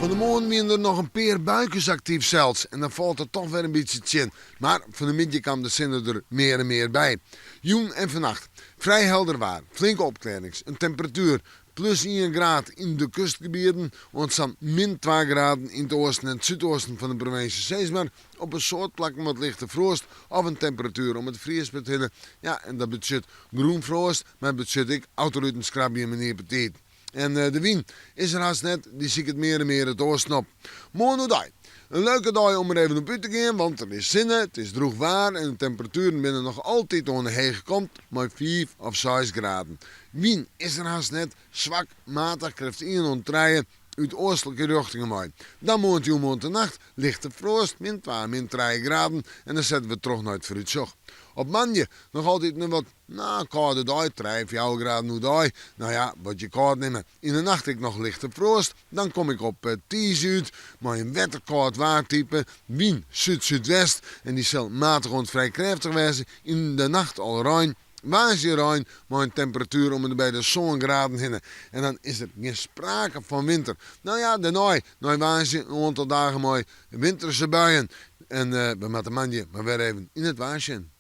Fan 'e moarn wiene der noch in pear buikes aktyf sels en dan falt it toch wer in bytsje tsjin. Mar fan 'e middei kaam de sinne der mear en mear by. Jûn en fannacht frij helder waar, flinke opklearrings, in temperatuer plus ien graad yn de kustgebieten oant sa'n min twa graden yn it oasten en it súdoasten fan de provinsje sis mar. Op in soad plakken wat lichte froast of in temperatuer om it friespunt hinne. Ja, en dat betsjut grûnfroast, mar it betsjut ek autoruten skrabje yn iepen tiid. En de wyn is der hast net, dy siket mear en mear it oasten op. Moarn oerdei. In leuke dei om der even op út te gean, want der is sinne, it is drûch waar en de temperatueren binne noch altyd oan de hege kant mei fiif of seis graden. Wyn is der hast net, swak, matich, krêft ien oant trije út oastlike rjochtingen wei. Dan moarntejûn moarntenacht lichte froast, min twa, min trije graden en dan sette we troch nei it foarútsjoch. Op moandei noch altyd in wat, no, kâlde dei, trije, fjouwer graden oerdei. No ja, wat je kâld nimme. Yn de nacht ek noch lichte froast. Dan kom ik op tiisdei út mei in wetterkâld waartype, wyn súd-súdwest en dy sil matich oant frij krêftich wêze. Yn de nacht al rein. Woansdei rein mei in temperatuer om en by de sân graden hinne en dan is der gjin sprake fan winter. No ja, dêrnei, nei woansdei, in oantal dagen mei winterse buien. En we moatte moandei mar wer even yn it waar sjen.